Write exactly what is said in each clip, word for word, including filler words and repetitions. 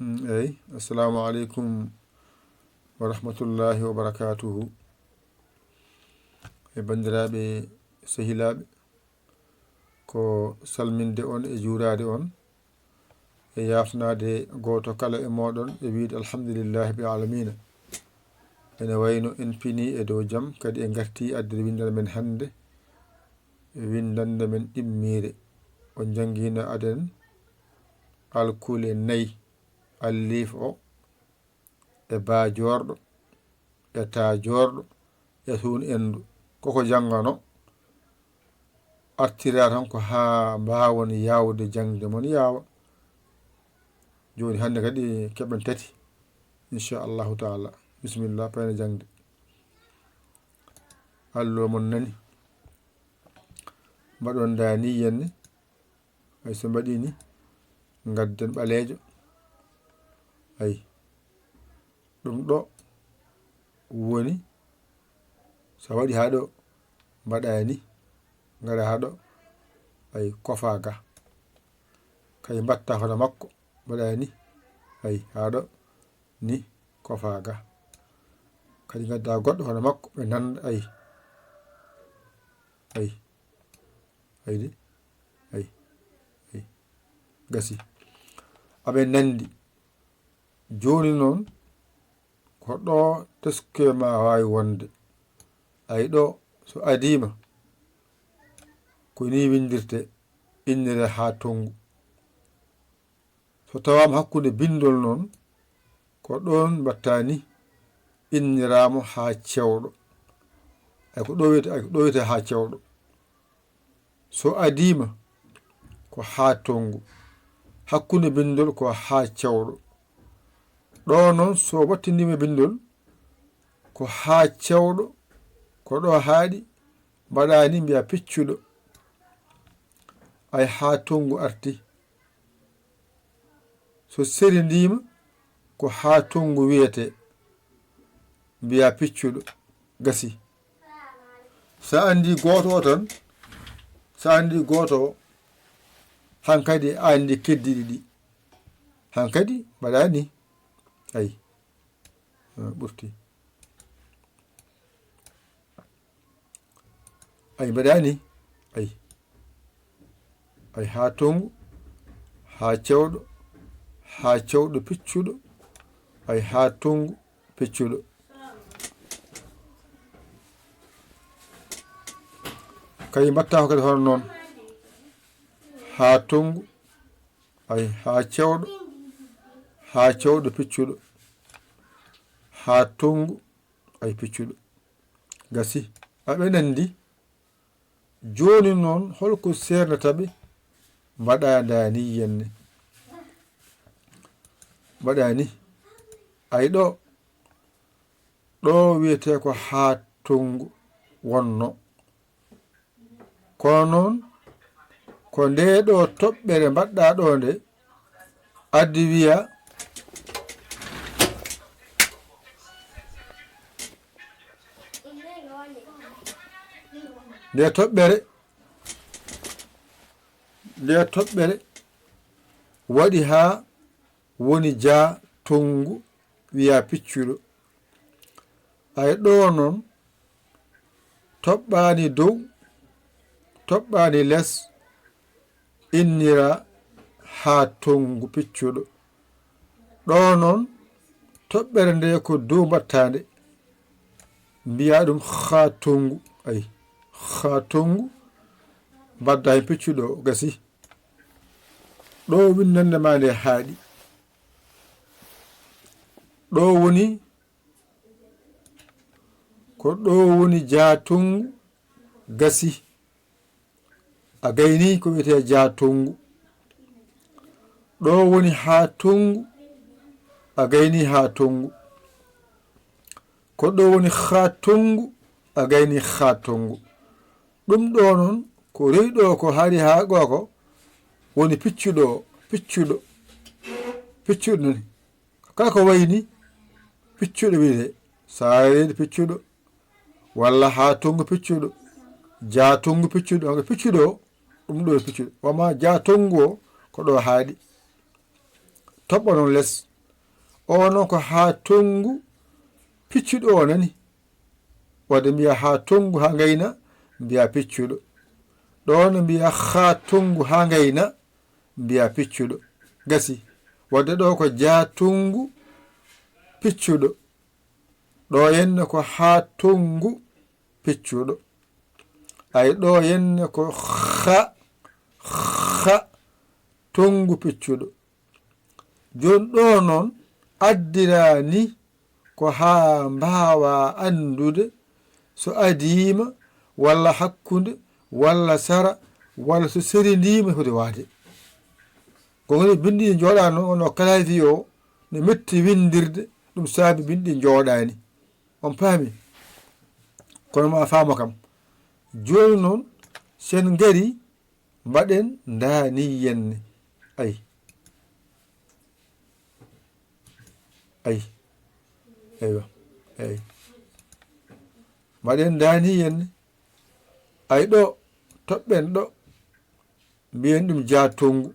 Eyi, assalamu aleykum wa rahmatullahi wa barakatuhu. E banndiraaɓe, sehilaaɓe, ko salminde on e juuraade on, e yaafnaade gooto kala e mooɗon e wiyde alhamdulillahi rabbil aalamiina. Ene wayno en pinii e dow jam, kadi en ngartii addere winndannde men hannde, winndannde men ɗimmiire. O janngino aɗen alkule nayi, alliif o, e baa joorɗo, e taa joorɗo, e suun enndu. Koko janngano, artira tan ko haa mbaawon yaawde jaŋde mon yaawa. Jooni hannde kadi keɓen tati, inchallahu taala. Bisimilla, payne jaŋde. Allo mon nani. Mbaɗon ndaa ni yenne. Ay, so mbaɗi ni, ngadden ɓaleejo. Ay, ɗum ɗo woni, so a waɗi haa ɗo, mbaɗa ni, ngara haa ɗo. Ay, kofa ga. Kay mbatta hono makko, mbaɗa ni. Ay, haa ɗo, ni, kofa ga. Kadi ngadda goɗɗo hono makko, ɓe nanda. Ay. Ay. Ay de. Ay. Ay. Gasi. Aɓe nandi. Jooni noon, ko ɗo teske ma waawi wonde. Ay ɗo, so adiima, ko ni windirte, innire haa tongu. So tawaama hakkunde bindol noon, ko ɗoon mbatta ni, inniraama haa cewɗo. Ay ko ɗo wiyete, ay ko ɗo wiyete haa cewɗo. So adiima, ko haa tongu. Hakkunde bindol ko haa cewɗo. Ɗo noon, so wattindiima bindol, ko haa cewɗo, ko ɗo haaɗi, mbaɗa ni mbiya piccuɗo. Ay haa tongu arti. So serindiima, ko haa tongu wiyete, mbiya piccuɗo, gasi. So a anndi gooto o tan, so a anndi gooto o, hankadi a anndi keddiɗi ɗi. Hankadi mbaɗa ni. Ay. Ah, ɓurti. Ay, mbaɗa ni. Ay. Ay, haa tongu, haa cewɗo, haa cewɗo piccuɗo. Ay, haa tongu piccuɗo. Kay mbatta ko kadi hono noon. Haa tongu, ay, haa cewɗo, haa cewɗo piccuɗo. Haa tongu, ay, piccuɗo. Gasi. Aɓe nandi. Jooni noon, holko seernata ɓe? Mbaɗa ndaa ni yenne. Mbaɗa ni. Ay ɗo, ɗo wiyetee ko haa tongu wonno. Kono noon, ko nde ɗo toɓɓere mbaɗɗa ɗo nde, addi wiya, nde toɓɓere, nde toɓɓere waɗi haa woni jaa tongu wiya piccuɗo. Ay ɗo noon, toɓɓaani dow, toɓɓaani les, innira haa tongu piccuɗo. Ɗo noon, toɓɓere nde ko dow mbattaande, mbiya ɗum haa tongu, ay, haa tongu, mbadda heen piccuɗo, gasi. Ɗo winndannde ma nde haaɗi. Ɗo woni, ko ɗo woni jaa tongu, gasi. A gayni ko wiyetee jaa tongu. Ɗo woni haa tongu, a gayni haa tongu. Ko ɗo woni haa tongu, a gayni haa tongu. Ɗum ɗo noon, ko rewi ɗo ko hari haa gooko woni piccuɗo o, piccuɗo, piccuɗo nani. Kala ko wayi ni, piccuɗo wiyetee. Saarede piccuɗo, walla haa tongu piccuɗo, jaa tongu piccuɗo, on ko piccuɗo o, ɗum ɗo e piccuɗo. Wama jaa tongu o, ko ɗo haaɗi. Toɓɓa noon les, O noon ko haa tonngu piccuɗo o nani. Wadde mbiya haa tonngu haa ngayna, mbiya piccuɗo. Ɗo no mbiya haa tonngu haa ngayna, mbiya piccuɗo. Gasi. Wadde ɗo ko jaa tonngu piccuɗo. Ɗo henne ko haa tonngu piccuɗo. Ay ɗo henne ko haa, haa tonngu piccuɗo. Jooni ɗo noon addirani ko haa mbaawa anndude so adiima walla hakkunde walla sara walla so serendiima e foti waade. Ko woni binndi njooɗaano ono kalafi o no metti winndirde, ɗum saabi binndi njooɗaani. On paami? Kono ma faamo kam. Jooni noon, sen ngari, mbaɗen ndaani yenne. Ay. Ay. Eywa. Ay. Mbaɗen ndaani yenne. Ay ɗo, toɓɓen ɗo. Mbiyen ɗum jaa tonngu.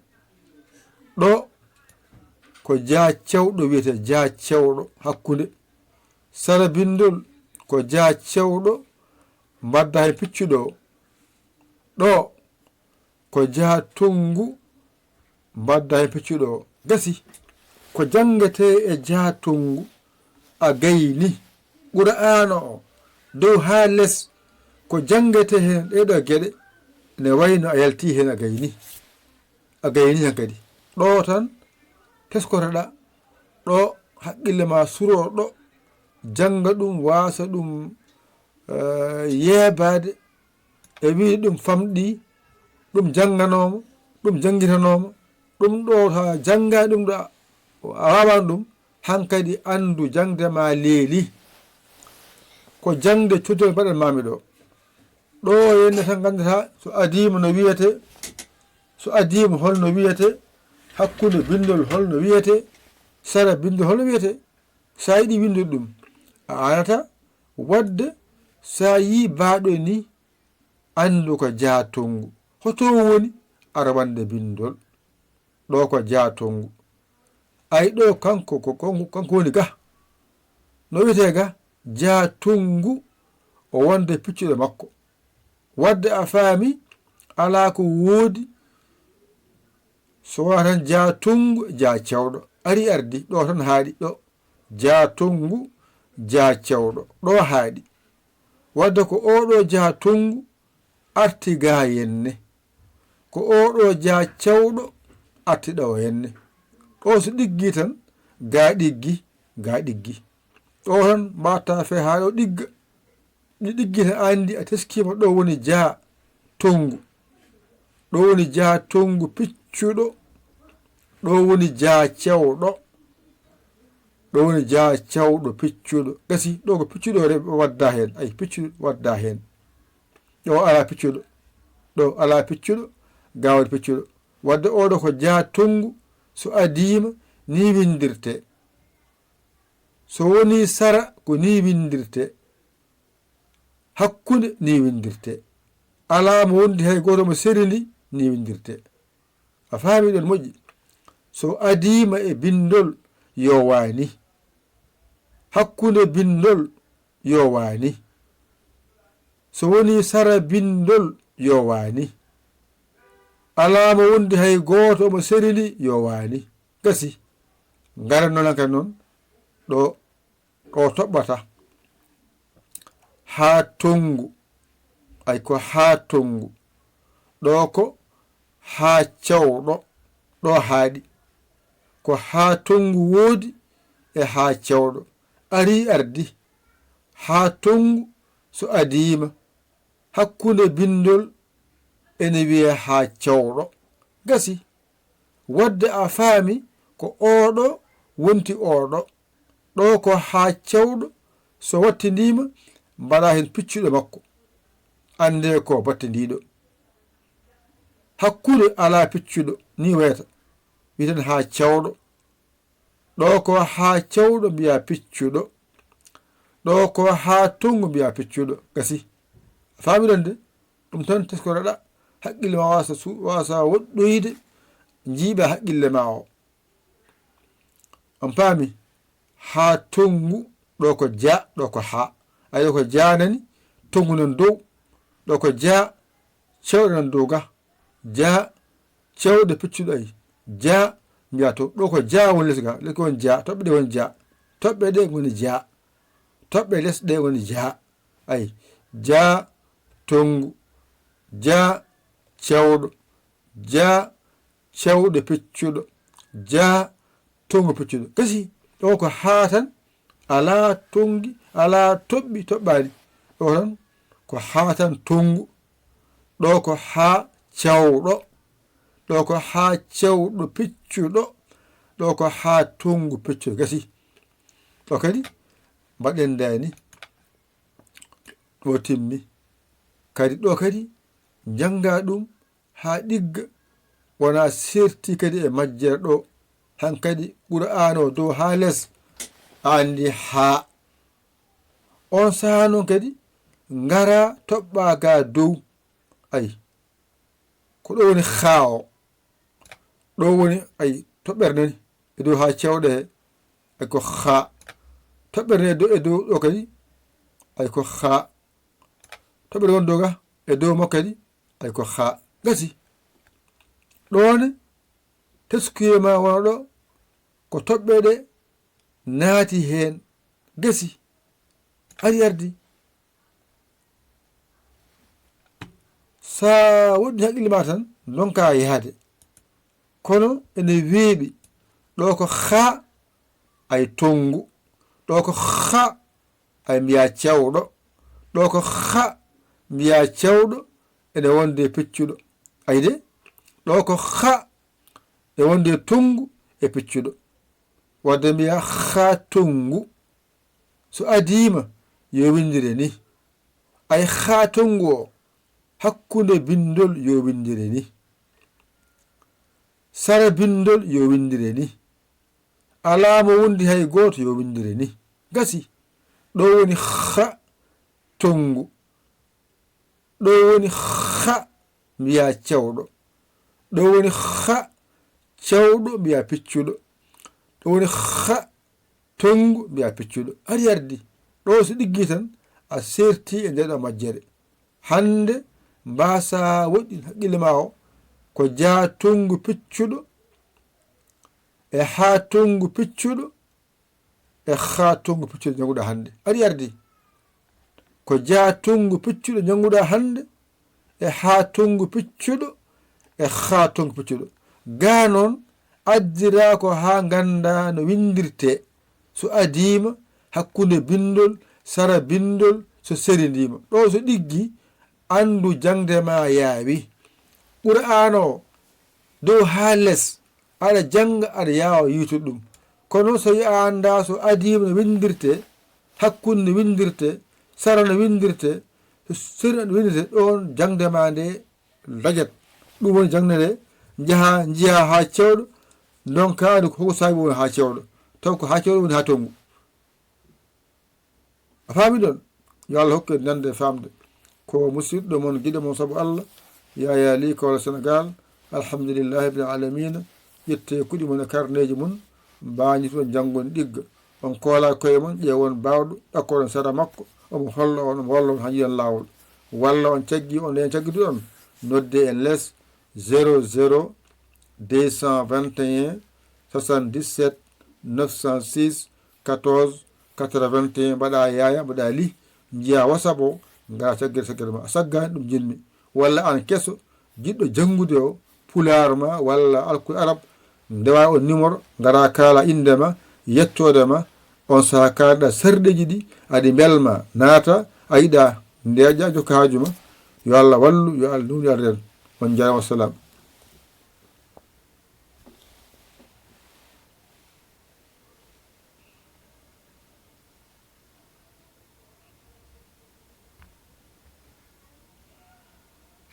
Ɗo ko jaa cewɗo wiyetee, jaa cewɗo hakkunde. Sara binndol ko jaa cewɗo, mbaɗda heen piccuɗo o. Ɗo ko jaa tonngu, mbaɗda heen piccuɗo o. Gasi. Ko janngetee e jaa tonngu, a gayni. Qur'aana o, dow haa les, ko janngetee heen ɗee ɗoo geɗe, ne wayno a yaltii heen, a gayni. A gayni heen kadi. Ɗo tan teskotoɗaa, ɗo haqqille ma suroo ɗo, jannga ɗum, waasa ɗum, eh, yeebaade, e wiide ɗum famɗi, ɗum jannganooma, ɗum janngitanooma, ɗum ɗo ta janngaani ɗum ɗo, a waawaani ɗum, hankadi anndu jaŋde ma leeli. Ko jaŋde codde mbaɗan maami ɗo. Ɗo henne tan nganndataa so adiima no wiyetee, so adiima hol no wiyetee, hakkunde binndol hol no wiyetee, sara binndol hol no wiyetee. So a yiɗi winndude ɗum, a arata waɗde, so a yii baaɗo ni, anndu ko jaa tonngu. Hoto woni, ara wannde binndol. Ɗo ko jaa tonngu. Ay ɗo kanko, ko, kanko, kanko woni ga. No wiyetee ga? Jaa tonngu o wonde piccuɗo makko. Wadde a faami, alaa ko woodi, so wonaa tan jaa tonngu, jaa cewɗo. Ari ardi, ɗo tan haaɗi, ɗo. Jaa tonngu, jaa cewɗo, ɗo haaɗi. Wadde ko oɗo jaa tonngu arti ga henne. Ko oɗo jaa cewɗo arti ɗo henne. Ɗo so ɗiggi tan, ga ɗiggi, ga ɗiggi. Ɗo tan mbatta fe haa ɗo ɗigga. Ɗi ɗiggi tan anndi a teskiima ɗo woni jaa tonngu. Ɗo woni jaa tonngu piccuɗo. Ɗo woni jaa cewɗo. Ɗo woni jaa cewɗo piccuɗo. Gasi, ɗo ko piccuɗo re-, wadda heen. Ay, piccuɗo wadda heen. Ɗo alaa piccuɗo. Ɗo alaa piccuɗo. Ga woni piccuɗo. Wadde oɗo ko jaa tonngu. So adiima, ni winndirtee. So woni sara, ko ni winndirtee. Hakkunde, ni winndirtee. Alaa mo wondi hay gooto mo seri ndi, ni winndirtee. A faami ɗon moƴƴi? So adiima e binndol, yo waani. Hakkunde binndol, yo waani. So woni sara binndol, yo waani. Alaa mo wondi hay gooto mo seri ndi, yo waani. Gasi. Ngara noon kadi noon ɗo, ɗo toɓɓata. Haa tonngu. Ay ko haa tonngu. Ɗo ko haa cewɗo. Ɗo haaɗi. Ko haa tonngu woodi e haa cewɗo. Ari ardi. Haa tonngu so adiima. Hakkunde binndol ene wiyee haa cewɗo. Gasi. Wadde a faami ko oɗo wonti oɗo. Ɗo ko haa cewɗo, so wattindiima, mbaɗa heen piccuɗo makko. Anndee ko battindiiɗo. Hakkunde alaa piccuɗo, ni wayata. Wiyeten haa cewɗo. Ɗo ko haa cewɗo mbiya piccuɗo. Ɗo ko haa tonngu mbiya piccuɗo. Gasi. A faami ɗon de? Ɗum tan teskoroɗa. Haqqille ma wasa su-, wasa woɗɗoyde. Jiiɓa haqqille ma o. On paami? Haa tonngu, ɗo ko ja, ɗo ko ha. Ay, ɗo ko ja nani, tonngu nan dow. Ɗo ko ja, cewɗo nan dow ga. Ja, cewɗo piccuɗo ay. Ja, mbiya to, ɗo ko ja woni les ga, les ko woni ja, toɓɓe ɗe woni ja. Toɓɓe ɗe ngoni ja. Toɓɓe les ɗe ngoni ja. Ay, ja, tonngu, ja, cewɗo, ja, cewɗo piccuɗo, ja, tonngu piccuɗo. Gasi, ɗo ko ha tan, alaa tonngi, alaa toɓɓi, toɓɓaali. Ɗo tan, ko ha tan tonngu. Ɗo ko ha cewɗo. Ɗo ko ha cewɗo piccuɗo. Ɗo ko ha tonngu piccuɗo. Gasi. Ɗo kadi, mbaɗen dani. Ɗo timmi. Kadi ɗo kadi, njannga ɗum haa ɗigga, wona serti kadi e majjere ɗo. Han kadi Qur'aana o dow haa les, a anndi haa. On sahaa noon kadi, ngara toɓɓa ga dow. Ay, ko ɗo woni haa o. Ɗo woni, ay, toɓɓere nani, e dow haa cewɗe he, ay ko haa. Toɓɓere nani e dow, e dow ɗo kadi, ay ko haa. Toɓɓere woni dow ga, e dow makko kadi, ay ko haa. Gasi. Ɗo ne, teskuye ma wona ɗo, ko toɓɓe ɗe naati heen. Gasi. Ari ardi. Sa woɗɗi haqqille ma tan, ndonka yahde. Kono ene weeɓi. Ɗo ko haa, ay tonngu. Ɗo ko haa, ay mbiya cewɗo. Ɗo ko haa, mbiya cewɗo, ene wonde piccuɗo. Ay de, ɗo ko haa, e wonde tonngu e piccuɗo. Wadde mbiya haa tonngu. So adiima, yo winndire ni. Ay haa tonngu o, hakkunde binndol yo winndire ni. Sara binndol yo winndire ni. Alaa mo wondi hay gooto yo winndire ni. Gasi. Ɗo woni haa tonngu. Ɗo woni haa mbiya cewɗo. Ɗo woni haa cewɗo mbiya piccuɗo. Ɗo woni haa tonngu mbiya piccuɗo. Ari ardi. Ɗo so ɗiggi tan, a serti e nde ɗo majjere. Hannde mbaasa woɗɗin haqqille ma o, ko jaa tonngu piccuɗo e haa tonngu piccuɗo e haa tonngu piccuɗo njannguɗa hannde. Ari ardi. Ko jaa tonngu piccuɗo njannguɗa hannde e haa tonngu piccuɗo e haa tonngu piccuɗo. Gaa noon, addiraa ko haa nganndaa no winndirtee. So adiima, hakkunde binndol, sara binndol, so serindiima. Ɗo so ɗiggi, anndu jaŋde ma yaawi. Qur'aana o, dow haa les, aɗa jannga, aɗa yaawa yiitude ɗum. Kono so a anndaa so adiima no winndirtee, hakkunde no winndirtee, sara no winndirtee, so sera no winndirtee, ɗoon jaŋde ma nde lajat. Ɗum woni jaŋde nde, njaha, njiya haa cewɗo, ndonka andu ko saabi woni haa cewɗo. Taw ko haa cewɗo woni haa tonngu. A faami ɗon? Yo Allah hokke nande e faamde. Ko musidɗo mon, giɗo mon sabu Allah, Yaya Ly Kowal Sénégal. Alhamdulillahi rabbil alamina. Ƴette kuɗi mon e karneeji mon, mbañitoɗon, njanngon ɗigga. On koola koye mon, ƴeewon baawɗo, ɗakkoɗon sara makko, omo holla on, omo walla on haa njiɗon laawol. Walla on caggi, on nden caggituɗon, nodde en les zéro zéro deux cent vingt et un soixante-dix-sept neuf cent six quatorze quatre-vingt-un, mbaɗa Yaya, mbaɗa Ly, njiya WhatsApp o, ngara caggere caggere ma. A saggaani ɗum jinmi. Walla aan keso, jiɗɗo janngude o, Pulaar ma walla alkul arab, ndewa on numéro, ngara kaala innde ma, yettoode ma, on saha kaalɗa sarɗeeji ɗi, aɗi mbelma, naata, a yiɗa ndeeƴa, jokka haaju ma. Yo Allah wallu, yo Allah newnu, yo Allah reen. On njaaraama, wassalam.